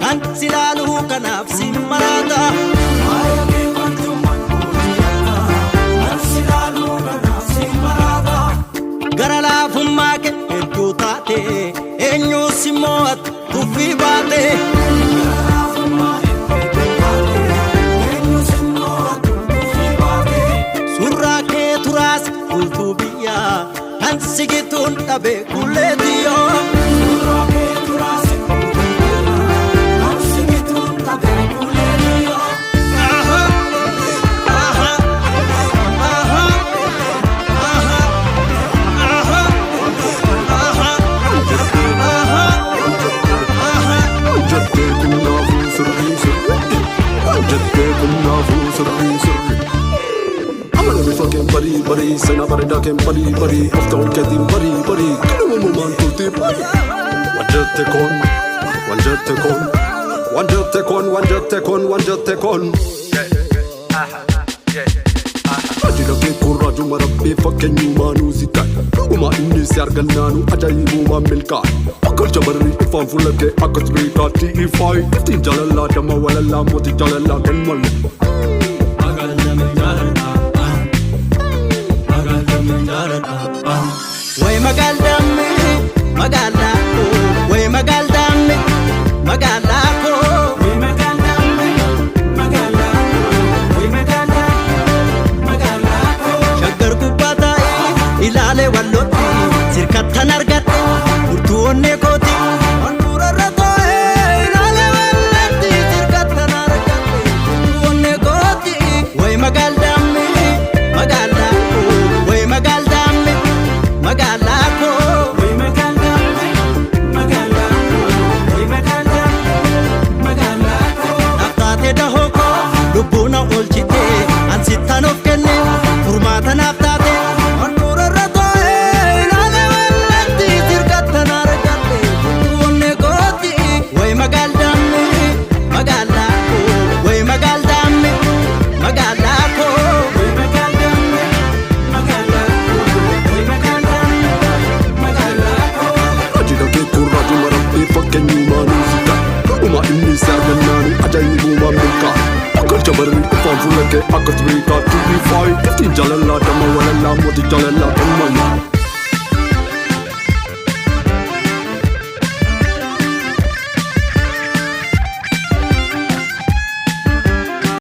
Kan si laaluu kanaaf si maraata. Gara laafummaa kee hedduu taate, eenyu si mo'atu tuffii baate. Surraa kee turaas bultuu biyyaa, kan si gituun dhabe kulleetiyyoo. Jettee kunnaafuu sirrii sirrii. Jettee kunnaafuu sirrii sirrii. Amala bifa keen barii barii, seenaa bareedaa keen barii barii, of ta'uun keetiin barii barii, kanuma turtii barii. Waan jette kun, waan jette kun, waan jette kun, waan jette kun, waan jette kun. Ajira kee kurraajuma rabbii fakkeenyumaanuu si ta'e. Dhuguma inni si argannaanu ajaa'ibumaan milkaa'e. Bakkalcha barrii ifaan fuula kee akka tiriikaatti ifaayi. Iftiin jaalalaa dama walalaa mootii jaalalaa kan malle. Way magaaldamme magaalaa koo, way magaaldamme magaalaa koo. Shaggar gubbaa taa'ee ilaalee wallootti sirkattan argadhe furtuu onnee kooti. Handhuurarra taa'ee ilaalee wallootti sirkattan argadhe furtuu onnee kooti. Way magaaldamme magaalaa koo, way magaaldamme magaalaa koo. Naaf taate dahoo koo, lubbuu na oolchite, ansittan of kenne, furmaata naaf taate. Handhuurarra taa'ee ilaalee wallatti sirkattan argadhe furtuu onnee kooti. Way magaaldamme magaalaa koo, way magaaldamme magaalaa koo. Ajira kee kurraajuma rabbii fakkeenyumaanuu si ta'e. Dhuguma inni si argannaanu ajaa'ibumaan milkaa'e. Bakkalcha barrii ifaan fuula kee akka tiriikaatti ifaayi. Iftiin jaalalaa dama walalaa mootii jaalalaa kan malle.